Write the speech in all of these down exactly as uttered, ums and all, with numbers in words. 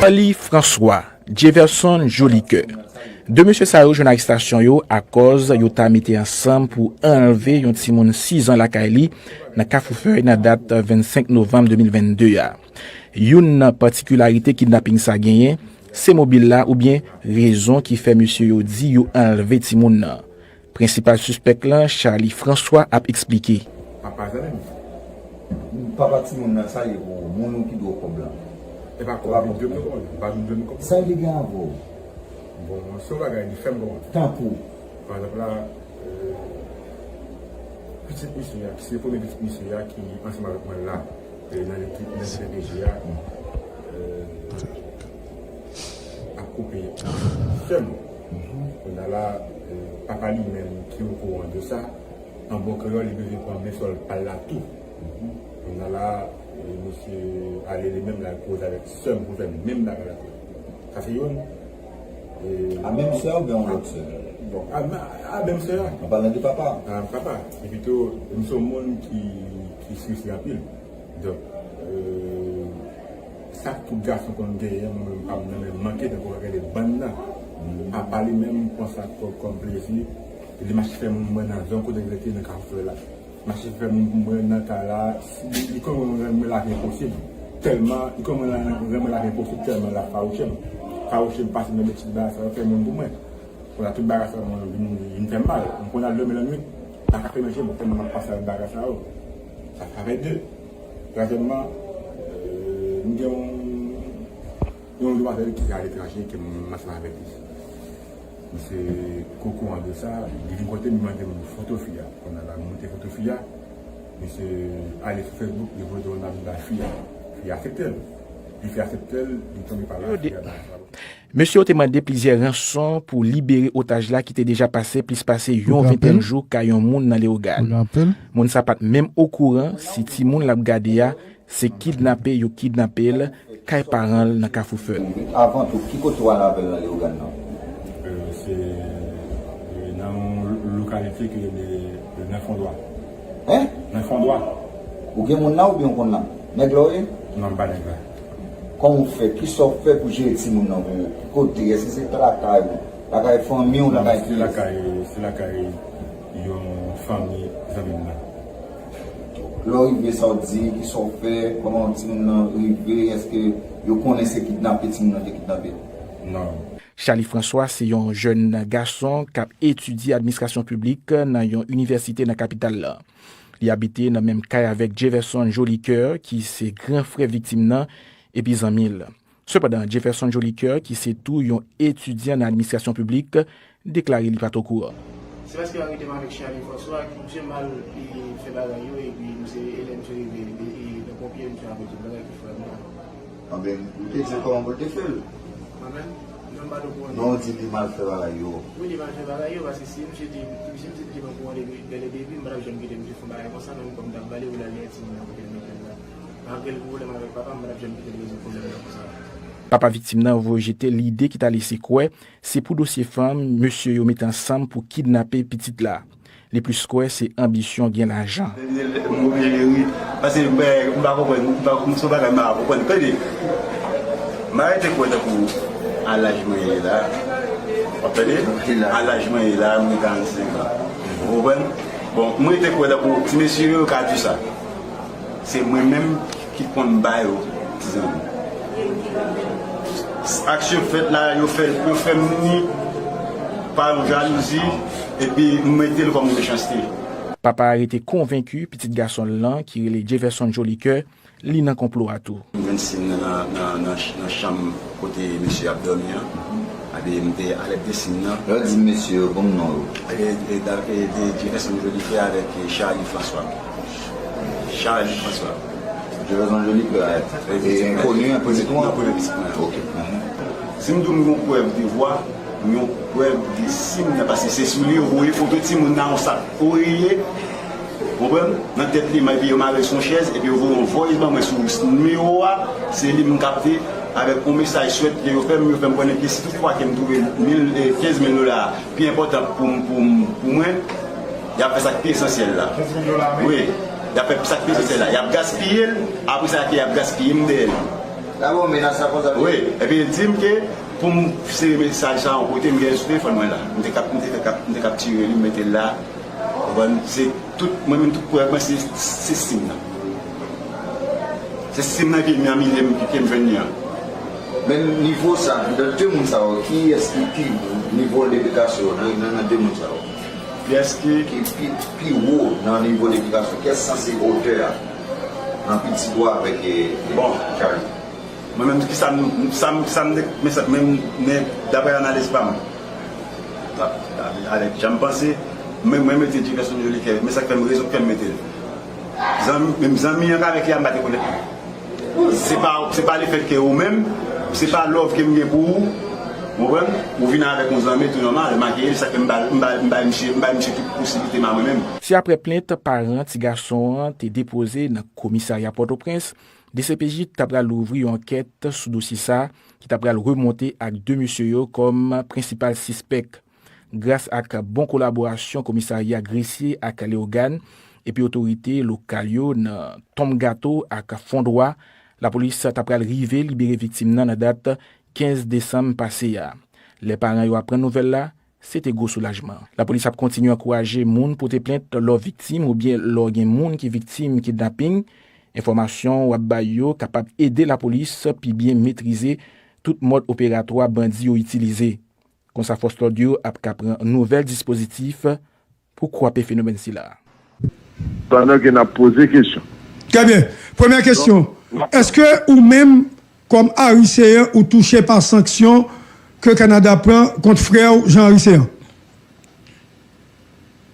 Charly François, Jeverson Jolikè. De mesye sa yo jwenn arestasyon yo akòz yo ta mete ansanm pou anlve yon timoun sis zan lakay li nan Kafou Fèy nan dat vennsenk novanm de mil vennde a. Youn nan patikilarite kidnaping sa genyen, se mobil la oubyen rezon ki fè mesye yo di yo anlve timoun nan. Prensipal sispèk lan, Charly François, ap eksplike. Papa zanmi m. Papa timoun nan, sa ye pou moun ou ki dwe w kòb la. E pa kòb, li dwe m kòb, pa li dwe m kòb. Sa li gen avè w? Bon, se yon bagay li fè m konprann. Tankou? Pa egzanp la, euh, pitit misye a, ki se premye pitit misye a ki ansanm avèk mwen la, e nan lekip, nan D P P G a, euh, ap koupe sè m. Kounye a la, euh, papa li menm ki okouran de sa, an bon kreyòl, li bezwen pran men sòl pa l la tou. Kounye a la, euh, misye ale li menm, l al koze avèk sè m pou fè menm bagay la tou. Sa se youn. E a menm sè a oubyen yon lòt sè? Bon, a, a, a menm sè a. An palan de papa. A papa. E pito, m se yon moun ki, ki sirsi anpil. Donk, euh, sa tout gason konn genyen, mwen menm pa m nan men manke tankou w ap gade bann nan. Papa li menm pran sa kò-, kòm plezi. Li mache fè moun mwen nan zòn kote l rete nan Kafou Fèy la. Mache fè moun mwen nan kay la, si li, li konn renmen lavi enposib. Tèlman, li konn renmen lavi enposib, tèlman l ap fawouche m. Fawouche m pase nan betiz bagay sa yo fè moun pou mwen. Kounye a tout bagay sa yo vin, vin fè m mal. M konn al dòmi lannwit, pa ka fèmen je m, tèlman m ap pase avèk bagay sa yo. Sa fè de. Twazyèmman, euh, m gen yon, yon demwazèl ki aletranje ke m ansanm avèk li. Misye okouran de sa, li vin kote m, li mande m foto fi a. Kounye a la, m montre foto fi a. Misye ale sou Facebook, li voye demand bay fi a. Fi a aksepte l. Li fin aksepte l, li tonbe pa la, fi a bay sa. Mesye yo te mande plizyè ranson pou libere otaj la ki te deja pase plis pase yon ventèn jou kay yon moun nan Leyogàn. Moun sa pa t menm okouran si timoun l ap gade a se kidnape yo kidnape l kay paran l nan Kafou Fèy. Avan tou, ki kote w al avè l nan Leyogàn nan? Euh, se, euh, nan yon lokalite ki rele, euh, nan Fondwa. Hein? Nan Fondwa. Ou gen moun la oubyen w konn la? Nèg la w ye? Non, m pa nèg la. Kòman w fè? Kisa w fè pou jere timoun nan pou ou? Ki kote? Èske se lakay ou? Lakay fanmi w? Lakay kiyès? Non, se lakay, se lakay yon fanmi zanmi m nan. Lè w rive, sa w di? Kisa w fè? Kòman timoun nan rive? Èske yo konnen se kidnape timoun nan te kidnape? Non. Charly François se yon jèn gason k ap etidye administrasyon piblik nan yon inivèsite nan kapital la. Li abite nan menm kay avèk Jeverson Jolikè, ki se gran frè viktim nan, epi zanmi l. Sepandan, Jeverson Jolikè, ki se tou yon etidyan nan administrasyon piblik, deklare li pa t okouran. Se paske yo arete m avèk Charly François, ki misye mal, li fè bagay yo, epi misye, e lè misye rive, e, e, nan ponpye, misye ap tout bagay ki frè m nan. Anben, ou te di l kòman pou l te fè l? Mwen menm? Non, m pa t okouran. Non, ou di li mal fè bagay yo. Wi, li mal fè bagay yo, paske si misye te, si misye te okouran depi, dès le début, m pa t ap janm kite misye fè yon bagay konsa, menm kòm m t ap ba li pou l al gen timoun nan kote l mete l la. Malgre l gen pwoblèm avèk papa m, m pa t ap janm kite l rezoud pwoblèm nan konsa. Papa viktim nan voye jete lide ki ta lese kwè se pou dosye fanm mesye yo mete ansanm pou kidnape pitit la. Li plis kwè se anbisyon gen lajan. Mwen rele wi. Paske m pa konprann, m pa konprann, se yon bagay m pa konprann. Tande, m arete kwè tankou a laj mwen ye la. W ap tande? A laj mwen ye la, mwen gen karannsenk an. Ou konprann? Bon, m rete kwè tankou ti mesye yo ka di sa. Se mwen menm ki konn ba yo ti zanmi. Aksyon fèt la, yo fè, yo fè m ni pa yon jalouzi, epi m mete l kòm yon mechanste. Papa a rete konvenki pitit gason l lan, ki rele Jeverson Jolikè, li nan konplo a tou. M jwenn sim nan, nan, nan, nan, nan chanm kote mesye ap dòmi an. Epi m te alète sim nan. Lè w di mesye yo, ban m non yo. E, e, e, e Jefferson Jolikè avèk, e, Charly François. Charly François. Jefferson Jolikè, e, e, koni, e, pitit ou an? Non, premye pitit mwen. Ok. Si m di w m gen yon prèv de vwa, m gen yon prèv de sim nan, paske se sou li yo voye foto timoun nan, yon sak orye. Konprann? Nan tèt li, epi yo mare l sou yon chèz, epi yo voye yon voice ban mwen sou nimewo a, se li m kapte avèk yon mesaj swèt ke yo fè m, yo fè m konnen ke si tout fwa ke m twouve mil, eh, kenz mil dola a pi enpòtan pou m, pou m, pou mwen, y ap fè sa k pi esansyèl la. Kenz mil dola ameriken? Wi, y ap fè sa k pi esansyèl la. Y ap gaspiye l, apre sa ke y ap gaspiye m dèyè l. Dabò, menas la konsa. Wi, epi l di m ke pou m sere mesaj sa yon kote, m gen l sou telefòn mwen la. M te kap, m te fè kap, m te kaptire li, m mete l la. Ou konprann? Se tout, mwen menm, tout prèv mwen, se, se sim nan. Se sim nan ke m anmile m, ke m jwenn li an. Men nivo sa, nan de moun sa yo, kiyès ki pi nivo ledikasyon nan, nan, nan de moun sa yo? Kiyès ki Ki pi, pi wo nan nivo ledikasyon? Kiyès sanse otè a nan pitit ou avèk, e, e, Bon. Charlie? Mwen menm, ki sa m, sa m, sa m, men sa, men, men, daprè analiz pa m, a, a, avèk jan m panse, mwen, mwen mete Jefferson Jolicoeur, men sa k fè m, rezon k fè m mete l. Zanmi, menm zanmi an k avèk li a, m pa te konèt li. Se pa, se pa lefèt ke ou menm, se pa love ke m gen pou ou, ou konprann? Ou vin avèk yon zanmi tou nòmal, makiye, sa k fè m ba, m ba, m ba misye, m ba misye tout posiblite m a mwen menm. Se aprè plent paran ti gason an te depoze nan komisarya Pòtoprens, D C P J ta pral louvri yon ankèt sou dosye sa a, ki ta pral remonte ak de mesye yo kòm prensipal sispèk. Gras ak bon kolaborasyon komisarya Gresye ak Leyogàn epi otorite lokal yo nan Tonm Gato ak Fondwa, lapolis ta pral rive libere viktim nan nan dat kenz desanm pase a. Lè paran yo aprann nouvèl la, se te gwo soulajman. Lapolis ap kontinye ankouraje moun pote plent lè w viktim oubyen lè w gen moun ki viktim kidnaping. Enfòmasyon w ap bay yo kapab ede lapolis pi byen metrize tout mòd operatwa bandi yo itilize. Konsa, fòs lòd yo ap ka pran nouvèl dispozitif pou kwape fenomèn sila. Pandan ke n ap poze kesyon. Trè byen. Premyè kesyon. Èske ou menm, kòm Ariseyen, ou touche pa sanksyon ke Kanada pran kont frè w, Jean Ariseyen?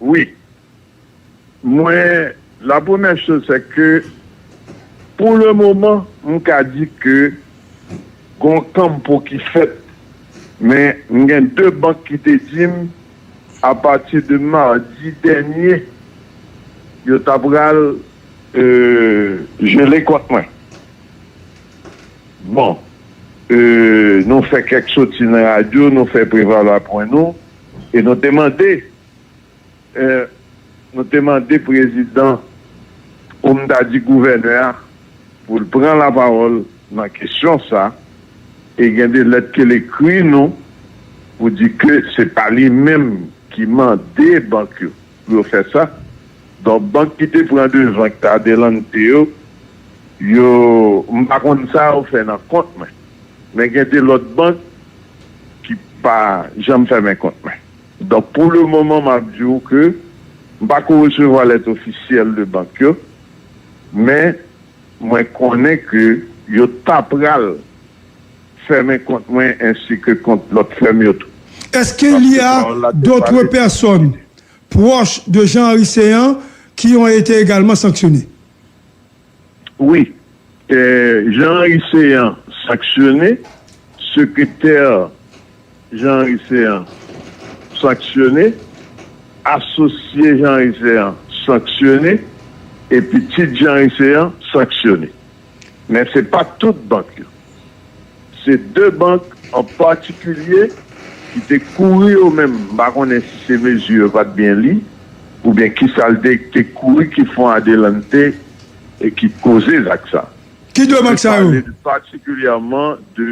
Wi. Mwen, la premyè choz, se ke, pou le moman, m ka di ke gon kanpo ki fèt, men m gen de bank ki te di m, apati de madi dènye, yo ta pral, euh, jele kont mwen. Bon, euh, nou fè kèk soti nan radyo, nou fè prevalwa pwen nou, e nou te mande, euh, nou te mande prezidan, ou m ta di gouvènè a, pou l pran lapawòl nan kesyon sa, e gen de lèt ke l ekri nou pou di ke se pa li menm ki mande bank yo pou yo fè sa. Donk, bank ki te pran devan, ki te adelante yo, yo, m pa konn sa yo fè nan kont mwen. Men gen de lòt bank ki pa janm fèmen kont mwen. Donk, pou le moman, m ap di w ke m pa ko resevwa lèt ofisyèl de bank yo, men mwen konnen ke yo ta pral fèmen kont mwen ensi ke kont lòt frè m yo tou. Est-ce qu'il y a d'autres personnes proches de Jean Arisean qui ont été également sanctionnées? Wi. Eh, Jean Arisean sanksyone, sekretè Jean Arisean sanksyone, asosye Jean Arisean sanksyone, e pitit Jean Arisean sanksyone. Men se pa tout bank yo. Se de bank an patikilye ki te kouri yo menm. M pa konnen si se mezi yo pa t byen li, oubyen kisa l te, te kouri ki fè yon adelante e ki koze zak sa. Ki de bank sa yo? Mwen pale patikilyèman de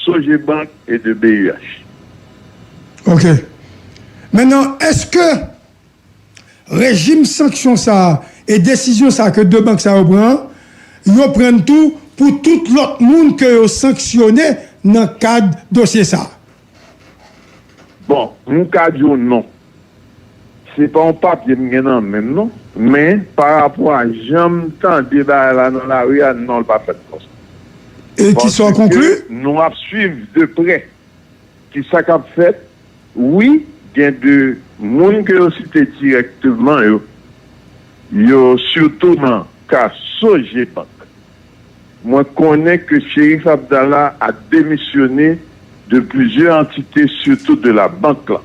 Sogebank e de B U H. Ok. Mentnan, èske rejim sanksyon sa a e desizyon sa a ke de bank sa yo pran an, yo pran tou pou tout lòt moun ke yo sanksyone nan kad dosye sa a? Bon, m ka di w non. Se pa yon papye m gen nan men m, non. Men, pa rapò a jan m tande bagay la nan lari a, non, l pa fèt konsa. E kisa w konkli? Paske nou ap swiv de prè kisa k ap fèt. Wi, gen de moun ke yo site dirèkteman yo, yo sitou nan ka Sogebank. Mwen konnen ke Cherif Abdallah a demisyone de plizyè antite, sitou de la bank la.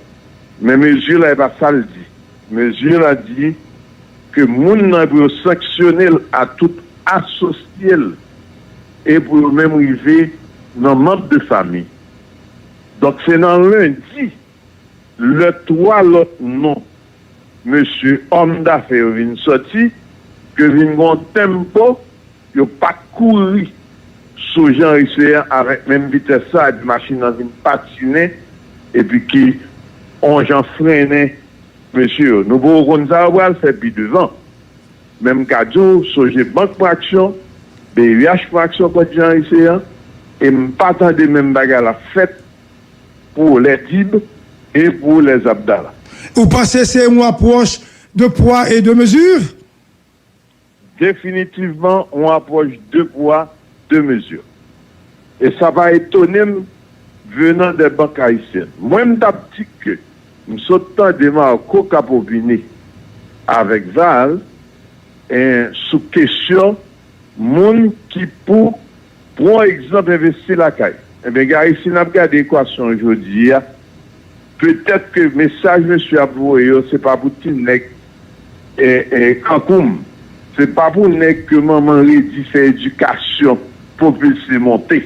Men mezi la, e pa sa l di. Mezi la di ke moun nan pou yo sanksyone l a tout asosye l e pou yo menm rive nan manm de fanmi. Donk, se nan lendi, lè twa lòt non mesye òm dafè yo vin sòti, ke vin gon tenpo, yo pa t kouri sou Jean Riceyan avèk menm vitès sa, epi machin nan vin patinen, epi ki on jan frennen mesye yo. Nou poko konn sa yo pral fè pi devan. Men m ka di w, Sogebank pran aksyon, B U H pran aksyon kont Jean Riceyan, e m pa tande menm bagay la fèt pou Lèdib e pou Lèzabdala. Ou panse se yon apwòch de pwa e de mezi? Definitivman, yon apwòch de pwa, de mezi. E sa pa etone m venan de bank ayisyèn. Mwen, m t ap di ke m sot tande Marco k ap opine avèk Val sou kesyon moun ki pou pran egzanp envesti lakay. Ebyen, Gary, si n ap gade ekwasyon jodi a, petèt ke mesaj mesye ap voye yo, se pa pou ti nèg e, e, kankou m. Se pa pou nèg ke manman redi fè edikasyon pwopilse monte.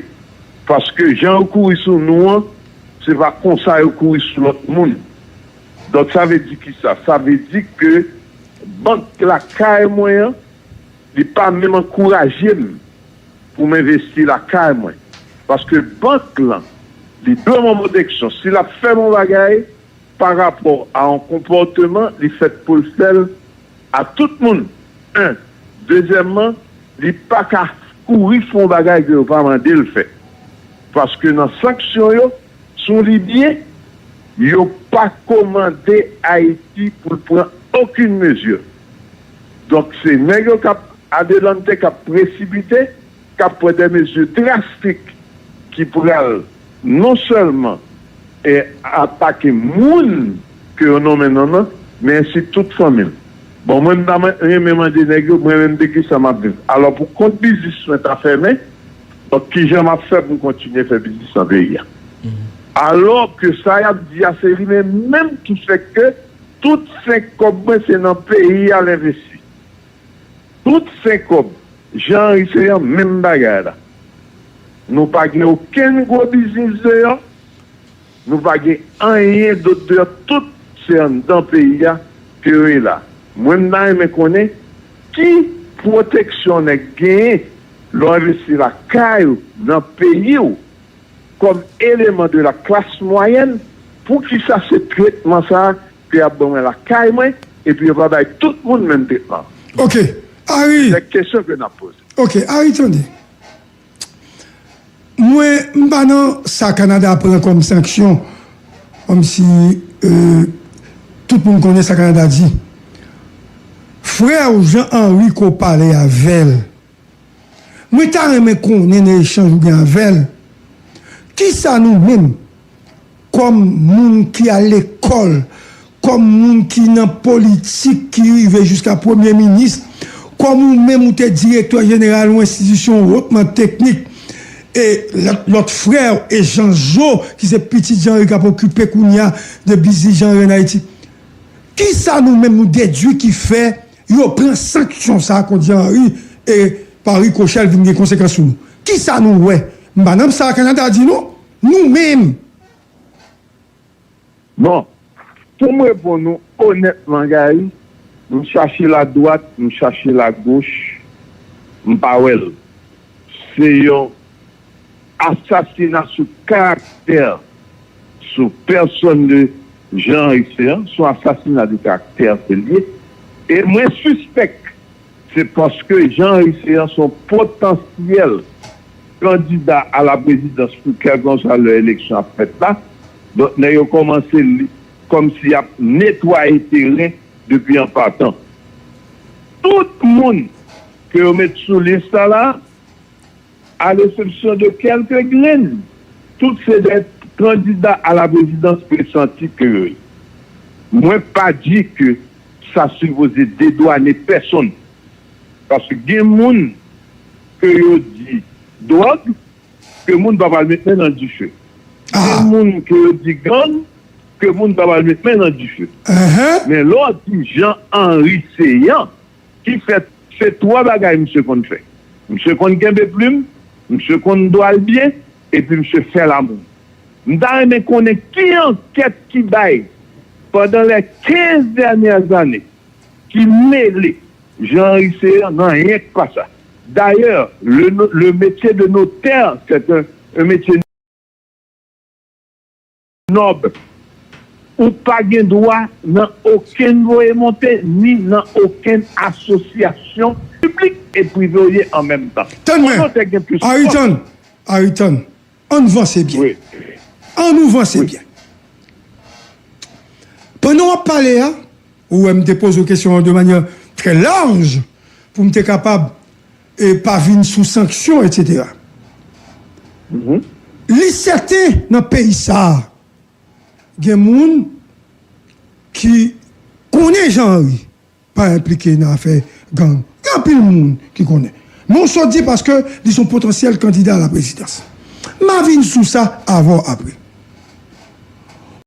Paske jan yo kouri sou nou an, se pa konsa yo kouri sou lòt moun. Donk, sa vle di kisa? Sa vle di ke bank lakay mwen an, li pa menm ankouraje m pou m envesti lakay mwen. Paske bank lan, li dwe m yon pwoteksyon. Si l ap fè m yon bagay, pa rapò a yon konpòteman, li fèt pou l fè l a tout moun. En. Dezyèmman, li pa ka kouri fè yon bagay ke yo pa mande l fè. Paske nan sanksyon yo, si w li byen, yo pa kòmande Ayiti pou l pran okenn mezi. Donk, se nèg yo k ap adelante, k ap presipite, k ap pran de mezi drastik ki pral non sèlman e atake moun ke yo nonmen non nan, men ensi tout fanmi l. Bon, mwen, m ta renmen mande nèg yo, mwen menm, de kisa m ap viv. Alò, pou kont biznis mwen ta fèmen, donk, kijan m ap fè pou m kontinye fè biznis nan peyi a? Alò ke sa y ap di a, se li menm menm ki fè ke tout senk kòb mwen, se nan peyi a l envesti. Tout senk kòb, Jean Henry se yon menm bagay la. Nou pa gen okenn gwo biznis deyò. Nou pa gen anyen dòt deyò. Tout se anndan peyi a ke yo ye la. Mwen, m ta renmen konnen ki pwoteksyon nèg genyen lè w envesti lakay ou nan peyi w kòm eleman de la classe moyenne, poukisa se tretman sa a ke y ap ban mwen lakay mwen, epi yo pa bay tout moun menm tretman? Ok, Harry. Se de kesyon ke n ap poze. Ok, Harry, tande. Mwen, m pa nan sa Kanada pran kòm sanksyon, kòmsi euh, tout moun konnen sa Kanada di. Frè w Jean Henry ke w pale avè l, mwen ta renmen konnen nan echanj ou gen avè l, kisa nou menm, kòm moun ki al lekòl, kòm moun ki nan politik, ki rive jiska premye minis, kòm ou menm ou te direktè jeneral yon enstitisyon wotman teknik, e lòt, lòt frè w, e Jean Jo, ki se pitit Jean Henry k ap okipe kounye a de biznis Jean Henry ann Ayiti. Kisa nou menm nou dedui ki fè yo pran sanksyon sa a kont Jean Henry e pa rikochè l vin gen konsekans sou nou? Kisa nou wè? M pa nan sa Kanada di non. Nou menm. Bon, pou m reponn ou onètman, Gary, m chache ladwat, m chache lagoch, m pa wè l. Se yon asasina sou karaktè, sou pèsòn de Jean Henry Céant, se yon asasina de karaktè ke l ye. E mwen sispèk se paske Jean Henry Céant se yon potansyèl kandida a la prezidans pou kèlkanswa lè eleksyon ap fèt la. Donk, nèg yo kòmanse li, kòmsi y ap netwaye teren depi an patan. Tout moun ke yo met sou lis sa la, à l'exception de quelques grenn, tout se de kandida a la prezidans presanti ke yo ye. Mwen pa di ke sa sipoze dedwane pèsonn. Paske gen moun ke yo di dwòg, ke moun pa pral met men nan dife. Gen moun ke yo di gang, ke moun pa pral met men nan dife. Men lè w di Jean Henry Céant, ki fè, se twa bagay misye konn fè. Misye konn kenbe plim, misye konn dwa l byen, epi misye fè lamoul. M ta renmen konnen ki ankèt ki bay pandan les quinze dernières années ki mele Jean Henry Céant nan anyen k pa sa. D'ailleurs, le, le métier de notaire, c'est un, un métier noble. Ou pa gen dwa nan okenn voye monte, ni nan okenn asosyasyon piblik e prive w ye an menm tan. Tann mwen, Yon notè gen plis Aritan, Aritan, ann vanse byen. Wi. Ann nou vanse byen. Pandan w ap pale a, ou wè m te poze w kesyon an de manyè trè laj pou m te kapab e pa vin sou sanksyon, etsetera. Li sèten nan peyi sa a, gen moun ki konnen Jean Henry pa enplike nan afè gang. Gen anpil moun ki konnen. Men w sot di paske li se yon potansyèl kandida a la prezidans. M a vin sou sa avè w apre.